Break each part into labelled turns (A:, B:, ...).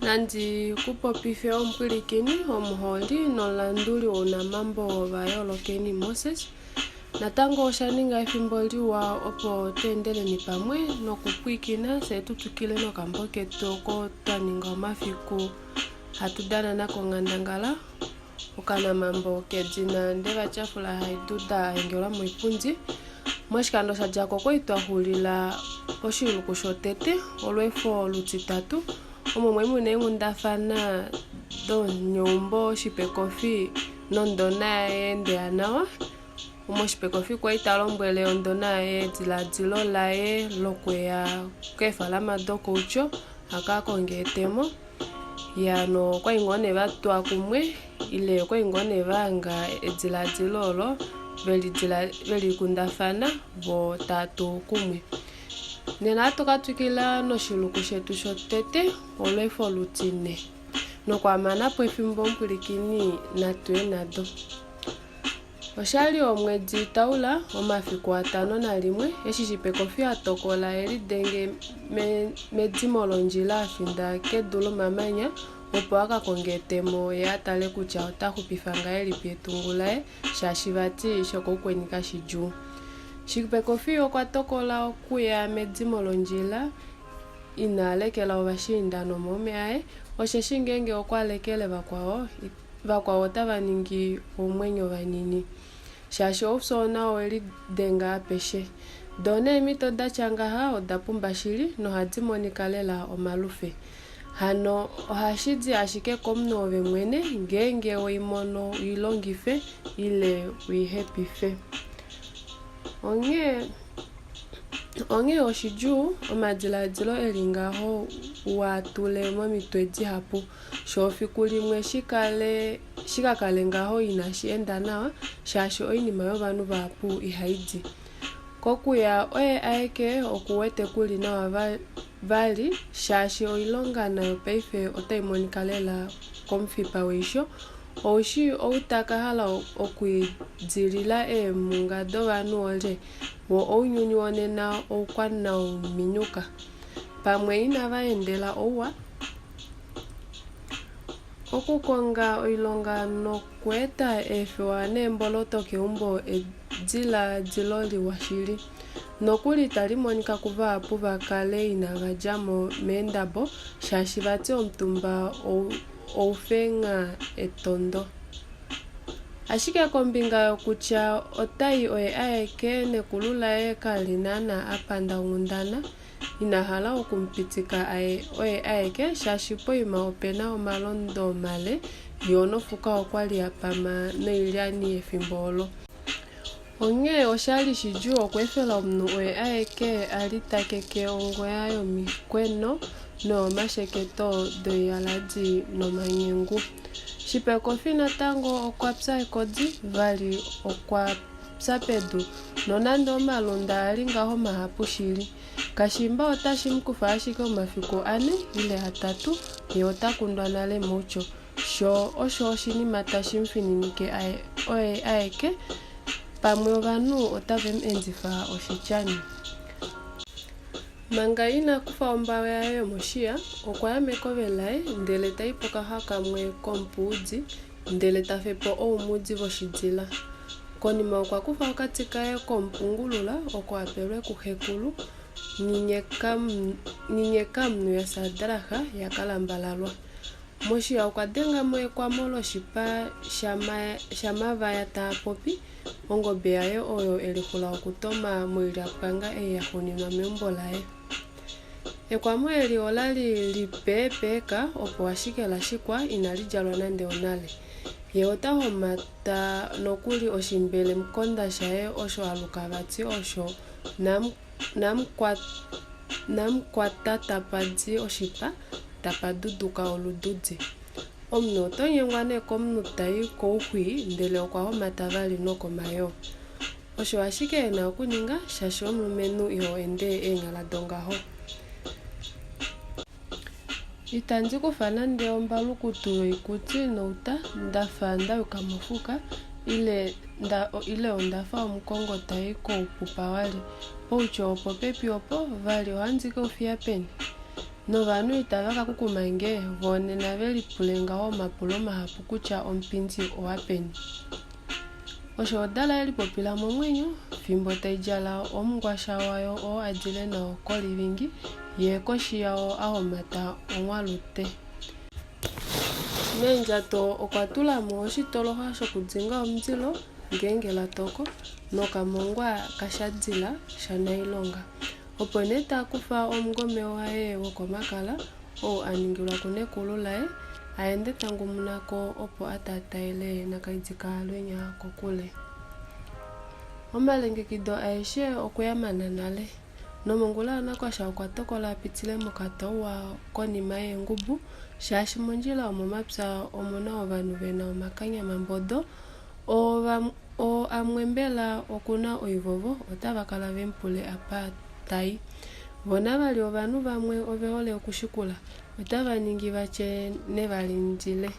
A: Nandi ku popife omupwilikini, omuholi nomulanduli wounamambo wovayoolokeni Moses. Natango osha ninga efimbo liwa opo tu endeleni pamwe nokupwiikina fye tu twikile nokambo ketu oko twa ninga omafiku hatu dana nako onghandangala. Okanamambo kedina Ndevatyafula Haiduda a hengelwa moipundi. Moshikando sha dja ko okwali twa xulila poshiluku shotete olweefo olutitatu omo mwali muna eenghundafana domunyeumbo Shipekofi nondona yaye Ndeyanawa. Omo Shipekofi kwali ta lombwele ondona yaye ediladilo laye lokuya keefalama dokOutjo a ka konge etemo. Ya nokwali ngoo nee va twa kumwe ile okwali ngoo nee va hanga ediladilo olo veli kundafana voo tava tu kumwe. Nena ohatu ka twikila noshiluku shetu shotete olweefo olutine nokwamanapo efimbo omupwilikini natuye nado. Oshali omwedi Taula, omafiku 51, eshi Shipekofi a tokola e lidenge medimo londjila a finda kedu lomamanya opo a ka konge etemo ye a tale kutya ota xupifa ngahelipi etungu laye shaashi vati shokoukweni kashidjuu. Shipekofi okwa tokola okuya medimo londjila ina lekela ovashiinda nomaume aye osheshi ngeenge okwa lekele vakwao Vakwao otava ningi oumwenyo vanini, shaashi oufyoona owe lidenga apeshe. Doo neemhito da tya ngaha oda pumba shili nohadi monika lela omalufe. Hano ohashi di ashike komunhu ove mwene ngeenge wei mono ui longife ile ui hepife. Onghee onghee oshidjuu omadilaadilo e li ngaho u a tule momitwe dihapu. Sho fiku limwe shi kale shi ka kale ngaho inashi enda nawa shaashi oinima yovanhu vahapu ihai di. Kokuya oye aeke oku wete ku li nawa vali shaashi oilonga nayo paife otai monika lela komufipa weisho. Ou shii ou ta ka hala okwiidilila eemhunga dovanhu olye? Wo ounyuni wonena oukwanauminyuka. Pamwe inava endela ouwa. Okukonga oilonga nokweeta eefewa neemboloto keumbo ediladilo liwa shili. Nokuli itali monika kuvahapu va kale inava dja mo meendabo shaashi vati omutumba oufenha etondo. Ashike kombinga yokutya ota i oye aeke nekulu laye kali naana a panda onghundana. Ina hala oku mu pitika a ye oye aeke shaashi poima ope na omalondo male yoo nofuka okwa li ya pama noilyani efimbo olo. Onghee osha li shidjuu okweefela omunhu oye aeke a li ta keke ongoya yomikweno noyomasheketo doiyaladi nomanyengu. Shipekofi natango okwa pya ekodi, vali okwa. pya pedu, nonande omalunda a li ngaho mahapu shili. Kashiimba otashi mu kufa ashike omafiku ane ile atatu, ye ota kundwa nale mOutjo. Sho osho oshinima tashi mu fininike a ye oye aeke, pamwe ovanhu otave mu endifa oshityani. Manga ina kufa ombawe yaye yomoshiya, okwa ya mekove laye ndele ta i pokaxwa kamwe komupuudi ndele ta fe po oumudi voshidila. Konima okwa kufa okati kaye komupungulula oko a pelwe kuxekulu Nghiyekamunhu yaSadrag yaKalambalalwa. Moshiya okwa denga mo ekwamo loshipa shamavaya taa popi, ongobe yaye oyo e lixula okutoma moilyapwanga ei ya xuuninwa meumbo laye. Ekwamo eli ola li lipeepeeka opo ashike la shikwa inali djalwa nande onale. Ye ota homata nokuli oshimbelemukonda shaye osho a luka vati osho Namukwata tapa di oshipa, tapa duduka olududi. Omunhu oto nyengwa nee komunhu ta i kouxwii ndele okwa homata vali nokomayoo. Osho ashike e na okuninga, shaashi omulumenhu iho ende eenyala dongaho. Itandi kufa nande ombalukutu yoikuti nouta, nda fa nda yuka mofuka, ile onda fa omukongo ta i koupupa wali. Outjo wopopepi opo, vali ohandi ke u fiya peni? Novanhu itava ka kukuma nge, voo nena ve lipule ngaho omapulo mahapu kutya omupindi owapeni. Osho odala ye lipopila momwenyo, fimbo tai djala omungwasha wayo oo a dile nao kolivingi, yee koshi yao a homata onghwalute. Meendjato okwa tula mo oshitoloxa shokudinga omundilo ngeenge la toko, nokamongwa kashadila shanailonga. Opo nee ta kufa omungome waye wokomakala, ou a ningilwa kunekulu laye, a ende ta ngumuna ko opo a taataele nakaidi kaAlwenya kokule. Omalongekido aeshe okwe a mana nale. Nomongula yaNakwasha okwa tokola a pitile mokatauwa konima yeengubu, shaashi mondjila yomomapya omu na ovanhu ve na omakanya mambodo, oo amwe mbela oku na oivovo otava kala ve mu pule apa ta i. Vo navali ovanhu vamwe ove hole okushikula, otava ningi va tye nevalindile.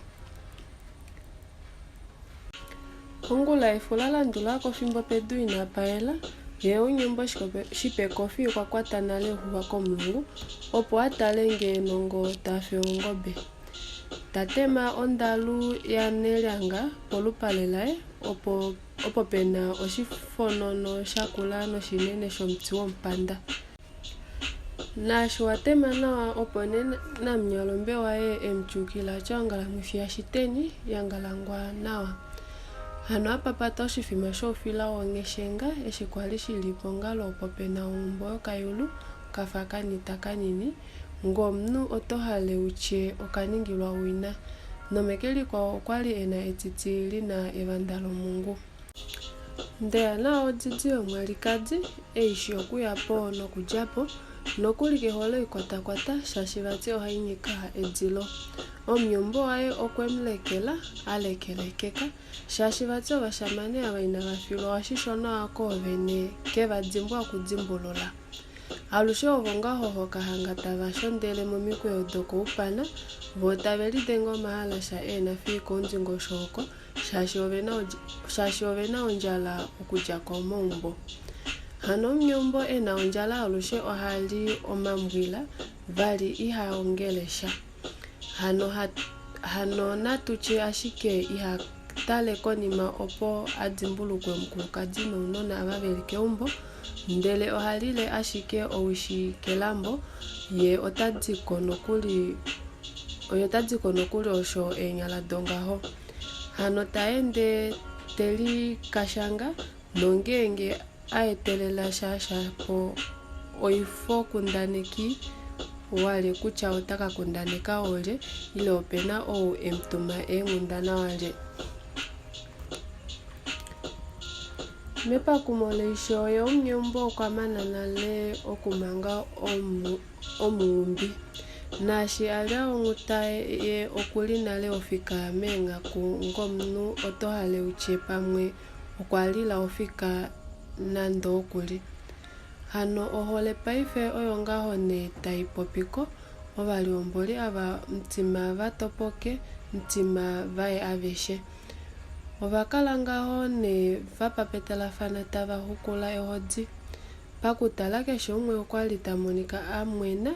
A: Ongula yefiku la landula ko fimbo pedu inapa yela, ye omunyombo Shipekofi okwa kwata nale oxuxwa komulungu opo a tale ngee Nongo ta fe ongobe. Ta tema ondalu yaNelyanga polupale laye opo pe na oshifonono shakula noshinene shomuti womupanda. Naashi wa tema nawa opo nee namunyalombe waye e mu tyuukila atya ongalamwifi yashiteni ya ngalangwa nawa. Hano a papata oshifima shoufila wongheshenga eshi kwali shi li pongalo opo pe na onghumbo yokayulu ka fa kanita kanini ngomunhu oto hale u tye oka ningilwa owina. Nomeke likwao okwali e na etiti li na evanda lomungu. Ndeya odidi yomwalikadi, ei shii okuya po nokudja po, nokuli ke hole oikwatakwata shaashi vati ohai nyika edilo. Omunyombo waye okwe mu lekela a lekelekeka shaashi vati ovashamane ava inava filwa oshisho nawa koovene ke va dimbwa okudimbulula. Alushe ovo ngaho ho ka hanga tava shondele momikweyo dokoupana, voo tave lidenge omahalasha eenafi koundingosho oko shaashi ove na ondjala okudja komaumbo. Hano omunyeumbo e na ondjala alushe oha li omambwila, vali iha ongele sha. Hano natu tye ashike iha tale konima opo a dimbulukwe omukulukadi nounona ava ve li keumbo, ndele oha lile ashike owishi kelambo, ye ota di ko nokuli osho eenyala dongaho. Hano ta ende te likashanga nongeenge a etelela sha shapo oifokundaneki walye kutya ota ka kundaneka oolye ile ope na ou e mu tuma eenghundana walye. Mepakumo leisho ye omunyeumbo okwa mana nale okumanga omuumbi. Naashi a lya onghuta ye oku li nale ofika meenghaku ngomunhu oto hale u tye pamwe okwa lila ofika nande oku li. Hano ohole paife oyo ngaho nee tai popi ko, ovalihomboli ava mutima va topoke mutima vaye aveshe. Ova kala ngaho nee va papetelafana tava xukula ehodi. Pakutala keshe umwe okwa li ta monika a mwena,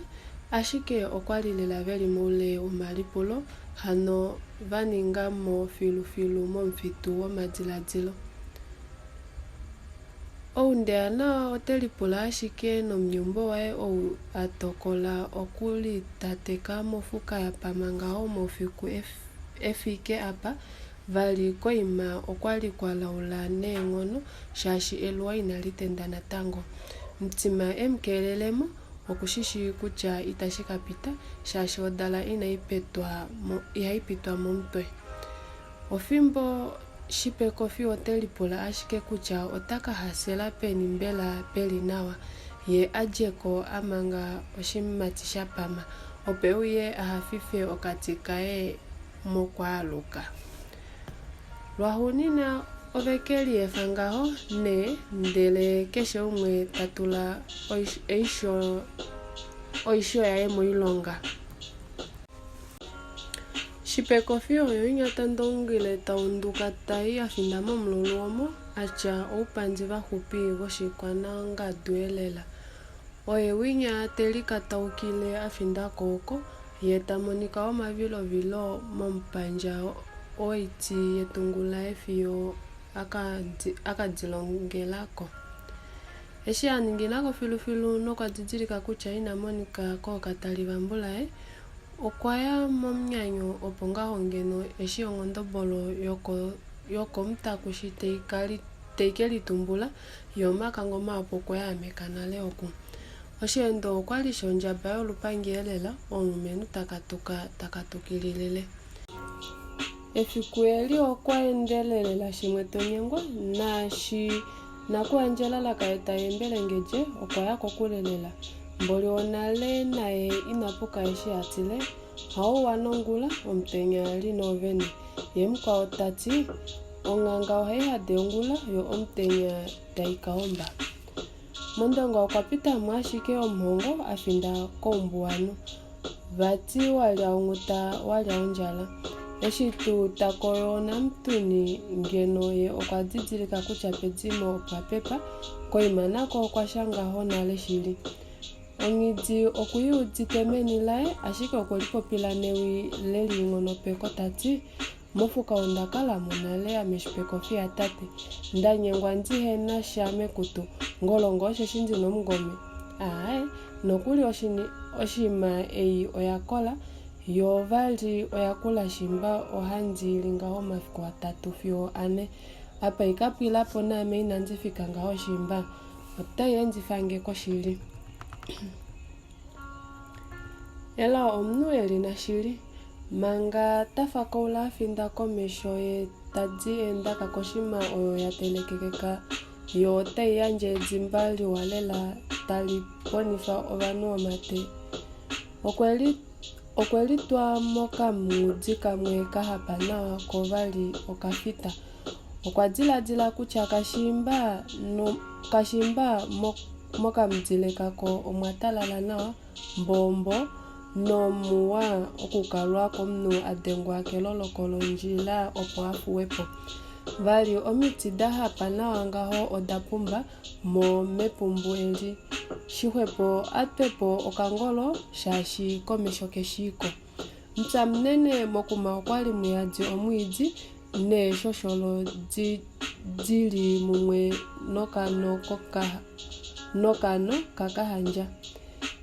A: ashike okwa li lela ve li moule womalipulo, hano va ninga mo filufilu momufitu womadiladilo. Ou Ndeanawa ote lipula ashike nomunyumbo waye ou a tokola okulitateka mofuka ya pama ngaho moufiku efike apa, Vali koima okwa li kwa laula neenghono shaashi eluwa inali tenda natango. Mutima e mu keelele mo, oku shi shii kutya itashi ka pita shaashi odala inai petwa mo ihai pitwa momutwe. Ofimbo Shipekofi ote lipula ashike kutya ota ka hasela peni mbela pe li nawa, ye a dje ko a manga oshimati sha pama, opo e uye a hafife okati kaye mokwaaluka. Lwaxuunina ove ke liefa ngaho nee ndele keshe umwe ta tula oisho yaye moilonga. Shipekofi oyo inya ta ndongile ta unduka ta i a finda momululu omo a tya oupandi vaxupi voshikwanangadu elela. Oye winya te likataukile a finda ko oko, ye ta monika omavilovilo momupandja woiti yetungu laye fiyo a ka dilongela ko. Eshi a ningina ko filufilu nokwa didilika kutya ina monika kookatali vambulaye, okwa ya momunyanyo opo ngaho ngeno eshi onghondobolo yokomutakushi tai ke litumbula, ye omakango mahapu okwe a ameka nale oku. Osheendo okwa li shondjaba yolupangi elela, omulumenhu ta katuka ta katukililile. Efiku eli okwa endelelela shimwe to nyengwa, naashi Nakuandjela lakaeta eembelengedje okwa ya kokule lela. Mboli wonale naye ina puka eshi a tile, Hauwa nongula, omutenya li noovene. Ye mukwao ta ti, Onghanga ohai hade ongula yo omutenya tai ka omba. Mondonga okwa pita mo ashike omuhongo a finda koumbuwanhu. Vati walya onghuta walya ondjala. Eshi tuu ta koyo namutuni ngeno ye okwa didilika kutya pedimo opwa pepa, koima nako okwa sha ngaho nale shili. Onghidi oku i udite meni laye ashike okwe lipopila newi lelinghonopeko ta ti, Mofuka onda kala mo nale ame Shipekofi yatate. Nda nyengwa ndihe na sha mekutu. Ngolongo osheshi ndi na omungome? Aaye, nokuli oshinima ei oya kola, yoo vali oya kula shimba ohandi i li ngaho omafiku atatu fiyo ane. Apa i ka pwila po naame inandi fika ngaho shimba otai endifa nge koshili. Elao omunhu e li na shili. Manga ta fakaula a finda komesho ye ta di eendaka koshima oyo ya telekekeka yo otai yandje edimba liwa lela tali ponifa ovanhu omate. Okwe litwa mokamungudi kamwe ka hapa nawa ko vali okafita. Okwa diladila kutya kashiimba mokamudile kako omwa talala nawa, mboombo nomuwa okukalwa komunhu a dengwa keloloko londjila opo a fuwe po. Vali omiti da hapa nawa ngaho oda pumba mo mepumbu eli. Shixwepo a twe po okangolo shaashi komesho ke shii ko. Mupya munene mokuma okwali muyadi omwiidi neeshosholo di li mumwe nokano kakahandja.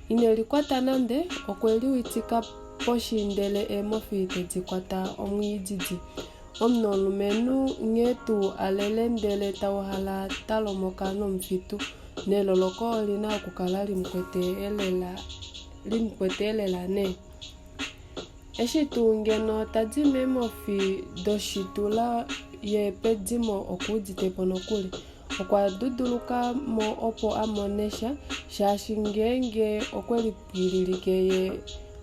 A: Ine likwata nande, okwe liwitika poshi ndele eemofi tedi kwata omwiididi. Omunhu womulumenhu nghee tuu a lele ndele ta uhala ta lomoka nomufitu, neloloko oli na okukala li mu kwete elela nee. Eshi tuu ngeno ta di meemhofi doshitula ye pedimo okuudite po nokuli. Okwa duduluka mo opo a mone sha, shaashi ngeenge okwe lipwililike ye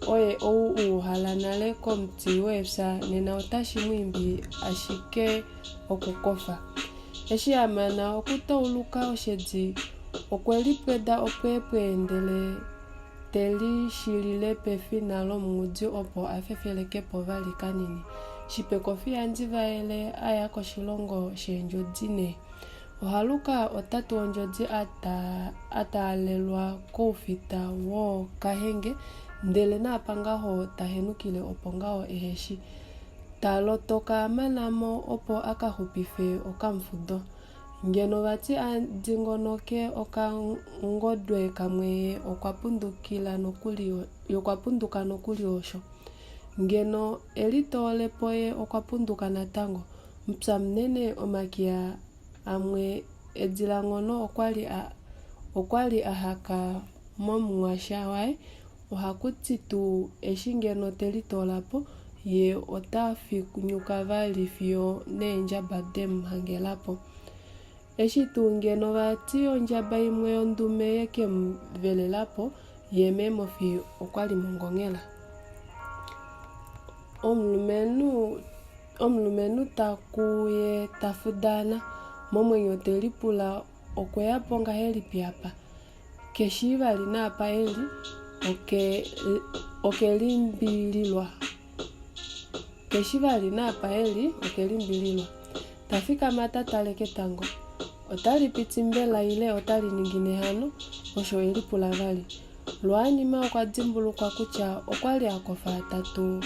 A: oye ou a uhala nale komuti weefya nena otashi mu imbi ashike okukofa. Eshi a mana okutauluka oshedi okwe lipweda opweepwee ndele te lishilile pefina lomungudi opo a fefeleke po vali kanini. Shipekofi yaNdivayele a ya koshilongo sheendjodi nee. Ohaluka ota tu ondjodi a taalelwa koufita wookahenge ndele naapa ngaho ta henukile opo ngaho ehe shi. Ta lotoka a mana mo opo a ka xupife okamufudo. Ngeno vati a dingonoke okangodwe kamwe ye okwa pundukila nokuli ye okwa punduka nokuli osho. Ngeno e litoole po ye okwa punduka natango. Mupya munene omakiya amwe edilanghono okwali a okwali a haka momunghwasha waye. Ohaku ti tuu eshi ngeno te litoola po, ye ota finyuka vali fiyo neendjaba de mu hangela po. Eshi tuu ngeno vati ondjaba imwe yondume ye ke mu velela po, ye meemhofi okwa li mongonghela. Omulumenhu omulumenhu ta kuu ye ta fudaana, momwenyo te lipula okwe ya po ngahelipi apa. Ke shii vali naapa e li, oke limbililwa. Ke shi vali naapa e li, oke limbililwa. Ta fikama ta tale ketango. Otali piti mbela ile otali ningine hano? Osho e lipula vali. Lwanima okwa dimbulukwa kutya okwa li a kofa ta tu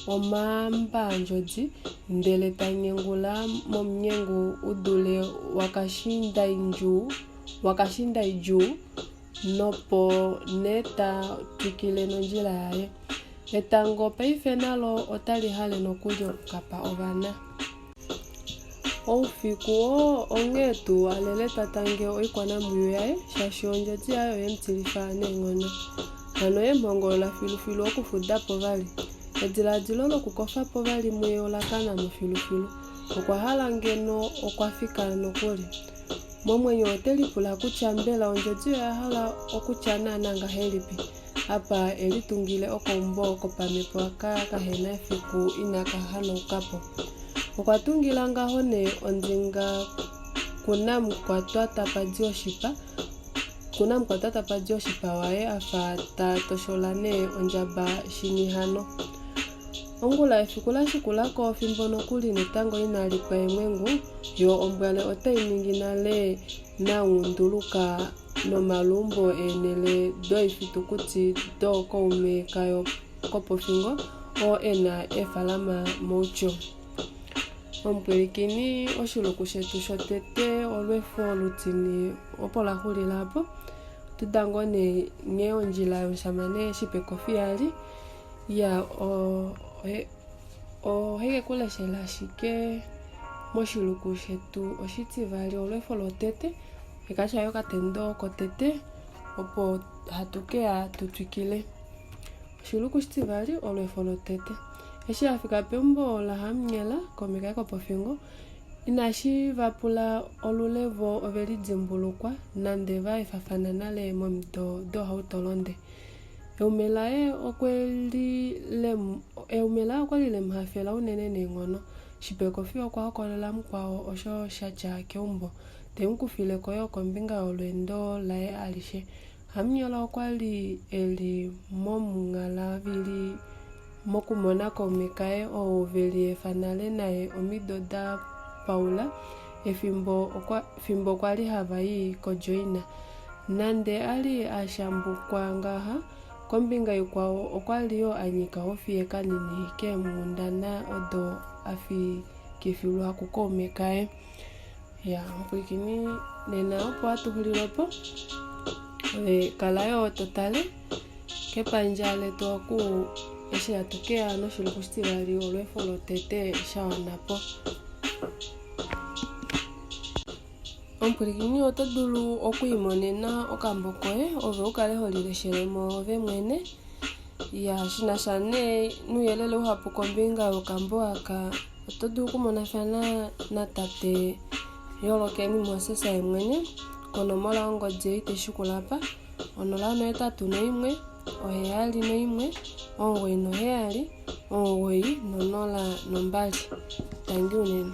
A: omaambaandjodi ndele ta nyengula momunyengu u dule wakashindaidjuu nopo nee ta twikile nondjila yaye. Etango paife nalo otali hale nokuli okukapa ovana. Oufiku oo onghee tuu a lele ta tange oikwanambwiyu yaye shaashi ondjodi yaye oye mu tilifa neenghono. Hano eemhongolola filufilu okufuda po vali. Ediladilo lokukofa po vali muye ola kana mo filufilu. Okwa hala ngeno okwa fika nokuli. Momwenyo ote lipula kutya mbela ondjodi oya hala okutya naana ngahelipi. Apa e litungile okaumbo kopamhepo aka kahe na efiku inaka hanauka po. Okwa tungila ngaho nee ondinga kuNamukwatwa tapa di oshipa, kuNamukwatwa tapa di oshipa waye a fa ta toshola nee ondjaba shini hano. Ongula yefiku la shikula ko fimbo nokuli netango inali pwa eemwengu, yo ombwale otai ningi nale nanghunduluka nomaluumbo eenhele doifitukuti dookaume kayo kopofingo oo e na eefalama mOutjo. Omupwilikini, oshiluku shetu shotete olweefo lutini opo la xulila opo. Otuda ngoo nee nghee ondjila yomushamane Shipekofi ya li. Ya ohai ke ku leshela ashike moshiluku shetu oshitivali olweefo lotete. Ekasha yokatendo kotete opo hatu keya tu twikile. Oshiluku oshitivali olweefo lotete. Eshi a fika peumbo laHamunyela kaume kaye kopofingo, inashi va pula olule vo ove lidimbulukwa nande va efafana nale momido dohautolonde. Eume laye okwe li eume laye okwali le mu hafela unene neenghono. Shipekofi okwa hokolola mukwao osho sha tya keumbo. Te mu kufile ko yo kombinga yolweendo laye alishe. Hamunyela okwa li e li momunghalavili mokumona kaume kaye ou ve liefa nale naye omido da paula efimbo fimbo kwa li hava i koJoina. Nande a li a shambukwa ngaha, kombinga ikwao okwa li yo a nyika ofiye kanini keenghundana odo a fikifilwa kukaume kaye. Ya omupwilikini nena opo hatu xulile opo. Ove kala yo to tale kepandja letu oku eshi hatu keya noshiluku oshitivali olweefo lotete sha wana po. Omupwilikini oto dulu okwiimonena okambo koye ove u kale ho lileshele mo ove mwene. Ya shi na sha nee nouyelele uhapu kombinga yokambo aka Oto dulu okumonafana natate Yoolokeni Moses ye mwene konomola yongodi ei tai shikula apa, 081 71 97 90 2. Tangi unene.